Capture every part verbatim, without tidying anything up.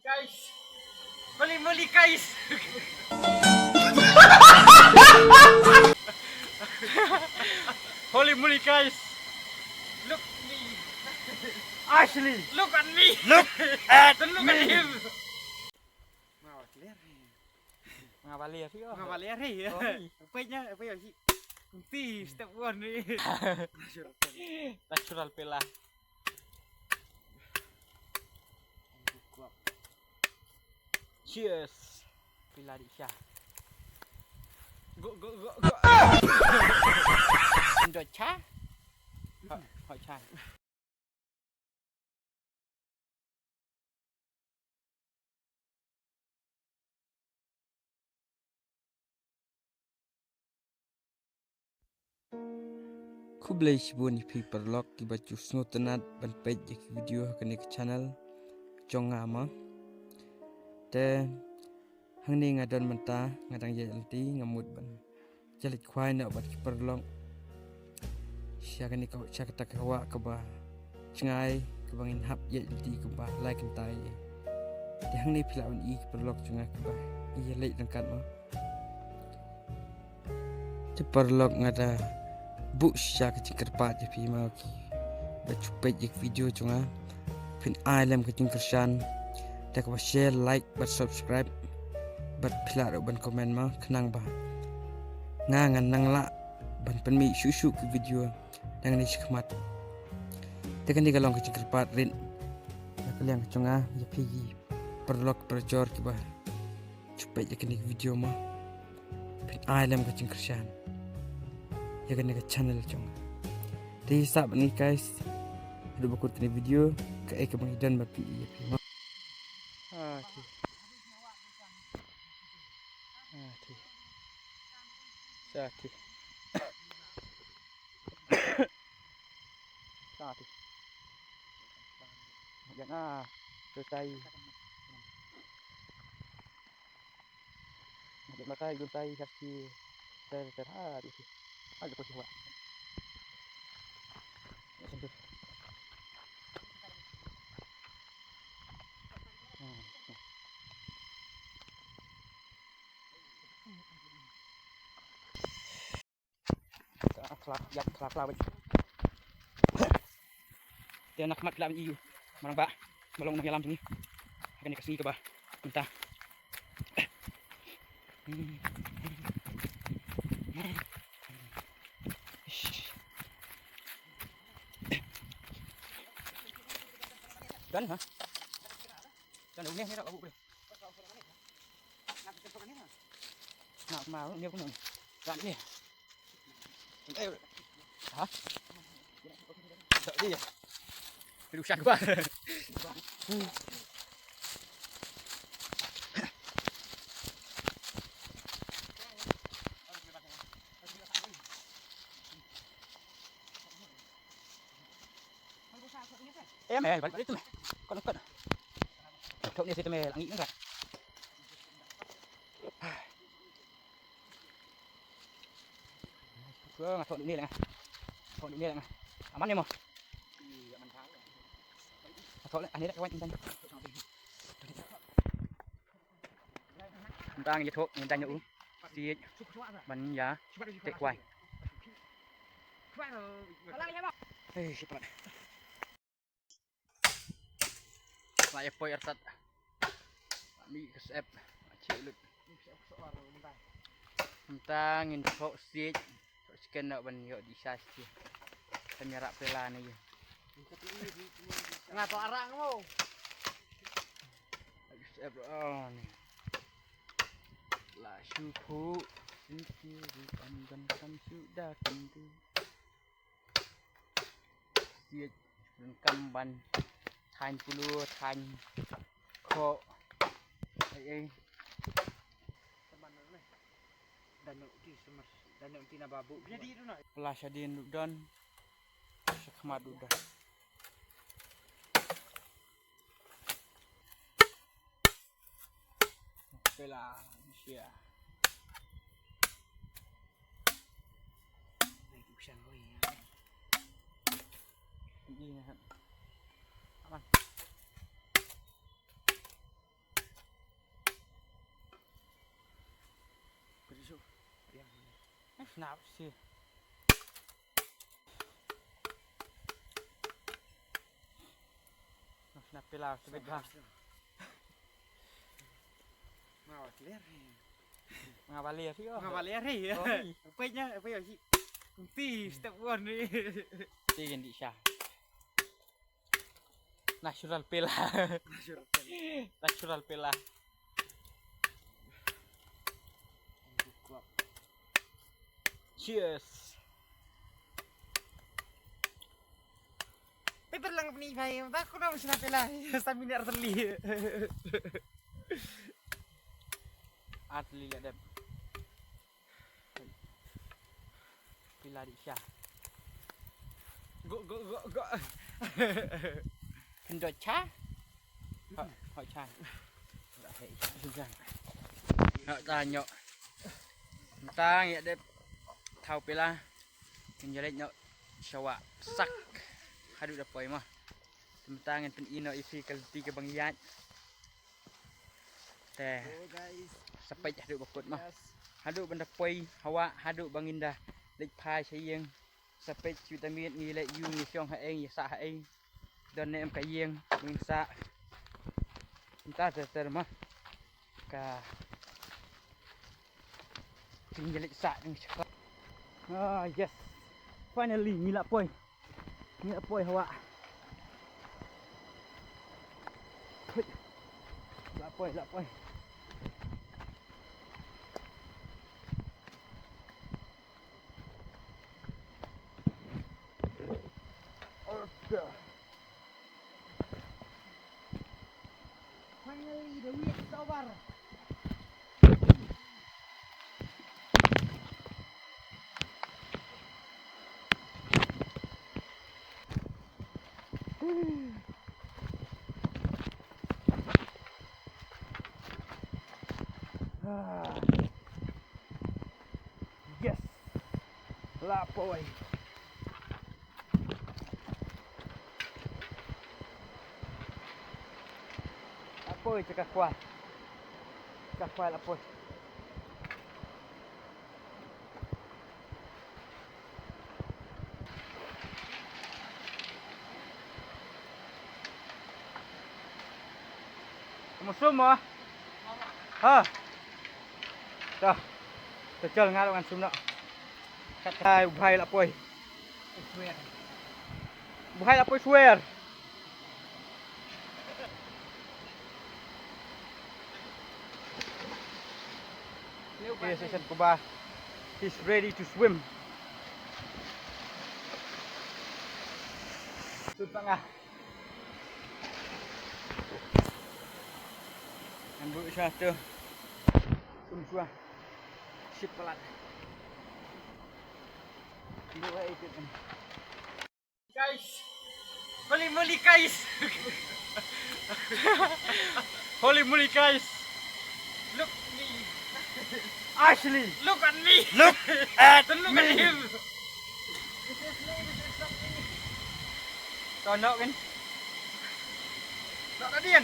Guys. Holy moly, guys. Holy moly, guys. Look me. Ashley. Look at me. Look at Don't look at me. Him. Nga ba clear. Nga ba clear, yo. Nga ba clear, yo. Oi. Apa nya? Apa ya, si? Kunti, step one ni. Natural pela. Cheers. Pela di cha. Go, go, go, go. Indo cha. Ha, ha, cha. Khublei shibun ïa phi paralok kiba ju sngewtynnat ban peit ïa ki video ha kane ka channel jong nga ma. Te hangne nga don mynta, nga dang ïaid lynti, nga mut ban ïaleit khwai noh bad ki paralok sha kane ka, sha kata ka wah kaba jngai kaba ngin hap ïaid lynti kaba lai kynta ïa. Te hangne phi lah ban i ki paralok jong nga kiba ïaleit ryngkat ma. Te paralok, nga da buh shisha ka jingkyrpad ïa phi ma ki ba ju peit ïa ki video jong nga. Phin ai lem ka jingkyrshan da kaba share, like bad subscribe bad phi lah ruh ban comment ma, khnang ba nga ngan nang lah ban pynmih shuh shuh ki video nangne shakhmat. Te kane ka long ka jingkyrpad rit na ka liang ka jong nga ïa phi ki paralok parajor kiba ju peit ïa kane ka video ma. Phin ai lem ka jingkyrshan ïa kane ka channel jong nga. Te sah bad ngi guys. Haduh ba kut kane ka video, kaei kaba ngi don ban pynmih ïa phi ma. Ah, ti. Ah, ti. Sa ti. Sa ti. Jangan ah, selesai. Dik makai guntai kaki. Ter ter ha di si. Aja ko siwa. Ya sentuh. Hmm. Khla, ïa khla khla wei. Te na khmat khla wei ïu. Marang ba. Ba long nongïalam jong ngi. Kane ka sngi kaba mynta. Don ha. Don ne ne. Nak mau ni pun. Kan ni. Eh. Ha? Tak dia. Terus aku. Em, eh, balik, balik tu meh. Kon, kon. Thok ni situ meh, langi kan. Ko nga thok ni lang. Thok ni lang. Aman ni mo. Thok ni lang, ani lang kawan intan. Tang ïa thok, ngi dang ïa u siej ban ïa teh kwai. Hei, shi palat. La ïa poi artat. Mi ka sep. Chi lut. Mynta ngin thok siej. Thok chicken noh ban ïoh di sa siej. Kan ïa rap pela na ïa. Nga to arang mo. Sep oh ni. La shu phu, sinki ri kan ban kan shu da kan tu. Siej, ri kan ban, than pulu, than ko. Ai, ai. Danu ti semar, danu ti na babu. Pela shadien ruh don, shakhmat ruh don. Pela, sia. Ini, aman. Snap si. Snap pela sebit bha. Nga ba ler hi. Nga ba ler hi, oh. Nga ba ler hi. Oh, hi. Apa nya, apa ya, hi. Kunti, step one ni. Ti kan di sha. Natural pela. Natural pela. Natural pela. Cheers. Paper lang pni bhai, ba ko dong sna pela. Stamina arteli. Arteli la dep. Pila di sha. Go, go, go, go. Kendot cha. Ho, ho cha. Ho ta nyok. Tang ya dep. Thau pila. Ngan ïaleit noh sha wah sak. Haduh da poi mo. Te mynta ngan pyni noh ïa phi ka lynti kaba ngi ïaid. Te sa peit haduh ba kut mo. Haduh ban da poi ha wah, haduh ba ngin da leit phai sha ïing. Sa peit shu da miet ngi leit ïu ngi shong ha ïing, ïa sah ha ïing. Don ne em ka ïing ngin sah. Mynta ter ter mo. Ka Jing jelik sak jing cakap. Ah, yes. Finally, ngi lah poi. Ngi lah poi ha wah. Hui. Lah poi, lah poi. Order. Finally, the wait is over. Ah. Yes. Lah poi. Lah poi, cakap kuat. Cakap kuat, lah poi. Musuh mo. Ha. Dah. Kecil ngarap ngan sumno. Kat hai, u bhai lah poi. U bhai lah poi swear. Okay, session kuba. He's ready to swim. Tut tengah. Ambu satu. Tum sua. Sip palat. Dua itu kan. Guys. Holy moly, guys. Holy moly, guys. Look me. Ashley. Look at me. Look at Don't look at me. Him. This is me, this is not me. Kau nak kan? Nak tadi kan?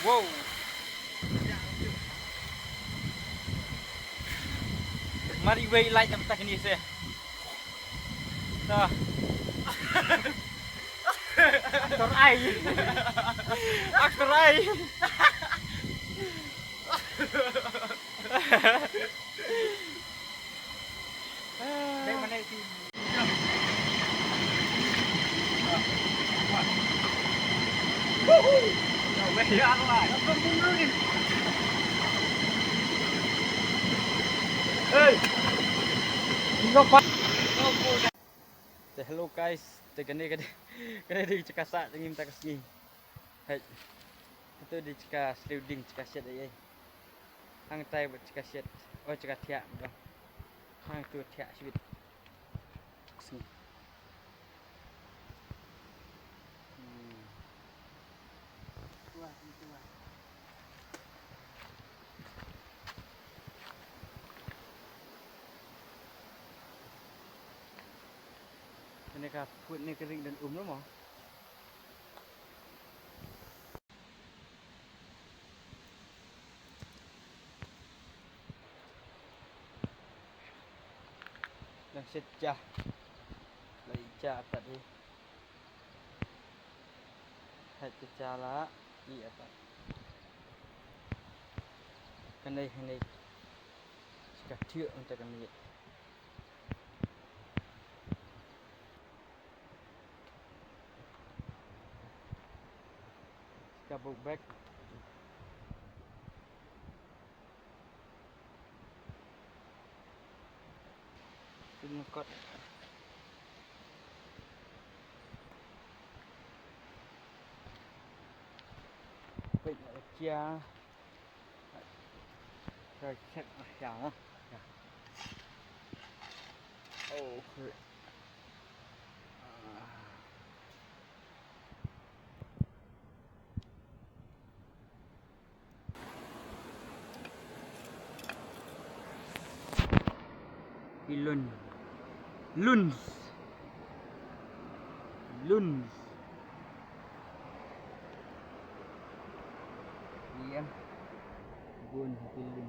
Wow. Mari wei like na bynta kine se. Ta. Aktor ai. Aktor ai. Hey. Te hello guys, te kane ka dei, kane dei jaka sah jong ngi mynta ka sngi. Hei. Kato dei jaka sliew dieng, jaka shet ei ei. Hangtai bad jaka shet, oh jaka thiah bad. Hangto thiah shibit. Ka sngi. Hmm. Kane ka phut ne ka ring don um ruh mo. Jah. Lai jah tat hi. Hai ka jala i ata. Kanai hanai. Ska thiu anta kanai. Ska buk bek. Tin kot. Pek na kia. Rồi check ở sau á. Oh, Pilun. Luns. Luns. Iya. Bun pilun.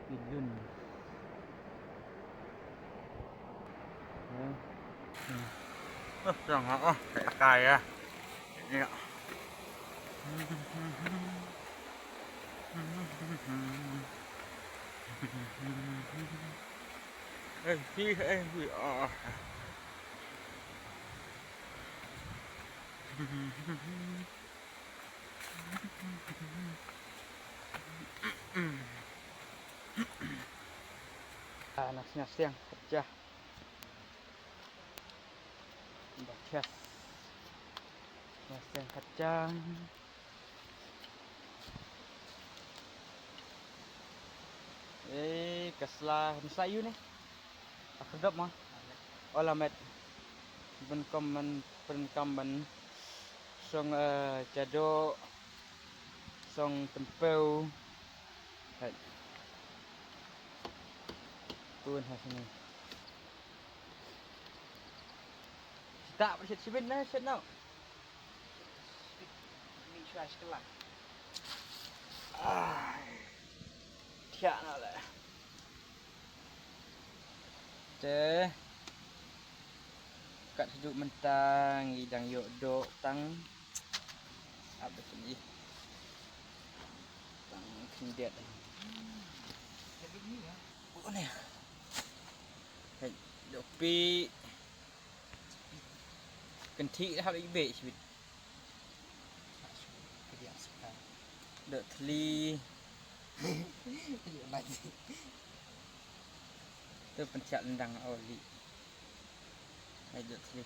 Pilun. Ya. Oh, yang oh, kayak kaya. Ya. Eh, sih, eh, sih, ah. Ah, nas, nas yang pecah. Bah, yes. Nas yang kacang. Eh, ka sla, ka sla ïu ne. Ka khyrdop ma. Ola met. Ban kam ban, ban kam ban. Song, eh, jado. Song tempeu. Hai. Pun ha sini. Sita ba shet sibin na shet nau. Ni shwa shkela. Ah. Thiah na le. Te. Kat shuh mynta ngi dang ïoh doh tang. Ap da sini. Tang khyndiat. Bukan ya. Hai, doh pi. Kynthih hap i beh shibit. Doh thli. Tu pyntiah lyndang oli. Ai doh thli.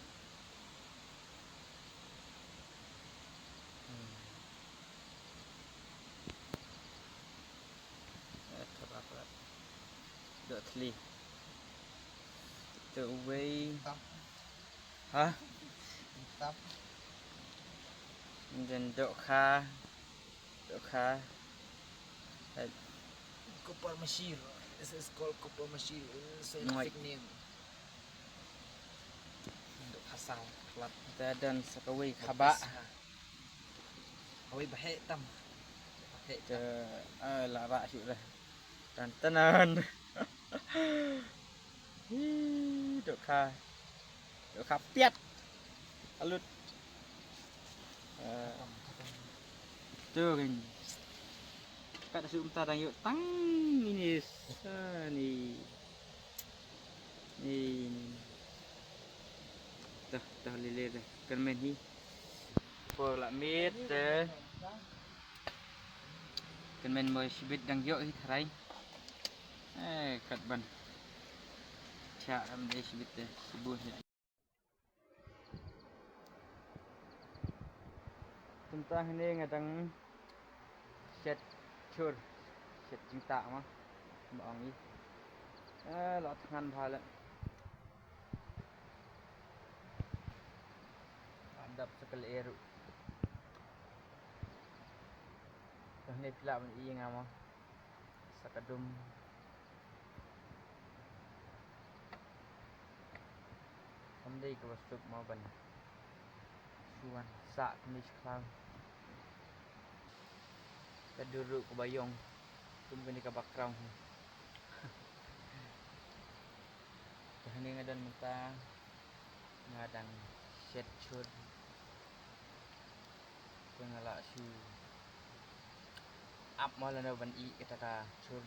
Hmm. Eh, thra thra. Doh thli. Tu uwei. Tap. Ha? Tap. And then doh kha. Doh kha. Eh. Copper machine. This is called copper machine. It's a fake name. Doh kha sang. Lat. Te don sa kawei khabah. Kawei ba heh tam. Ba heh tam. Te, eh, la rah shuh dah. Tan tanan. Hi, doh kha. Doh kha piat. Alut. Eh, tu kan. Kat shu mynta dang ïoh tang ini sa ni. Ni, ni. Dah, dah lele dah. Kynmen hi. Por la miet te. Kynmen mo shibit dang ïoh hi tharai. Eh, kat ban. Cha ram de shibit te. Shibu hi. Kumta hangne nga dang shet chur, shet jingtah ma, ma ong i. Eh, la thngan bha leh. Dap sa ka lyer ruh. Te hangne phi lah ban i ïa nga ma. Sa ka dum. Kam dei kaba suk mo ban shu wan sah kane shi khlaw. Ka dur ruh kaba ïong kum kane kaba kraw hi. Hangne nga don mynta, nga dang shet chur. Te nga lah shu ap mo lano ban ih kata ka chur.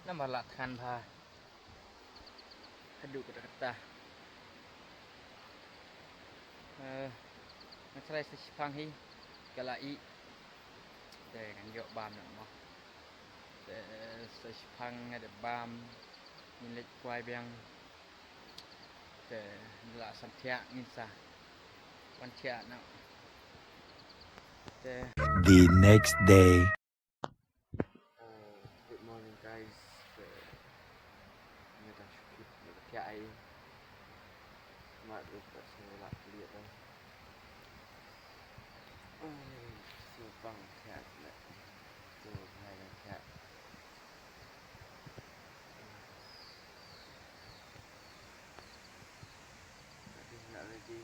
Namar lah thngan bha haduh katta katta. Eh, nga tharai sa shiphang hi ka lah ih. Te ngan ïoh bam noh mo. Te sa shiphang nga dep bam, ngin leit kwai biang. Te la sam thiah ngin sa wan thiah noh. Te The next day. Uh, good morning, guys. Te nga dang shu kit, nga dang thiah ai. Mat ruh ka shu la liat ai. Ai, shu pang thiah na. Shu bhai dang thiah. Ready, not ready.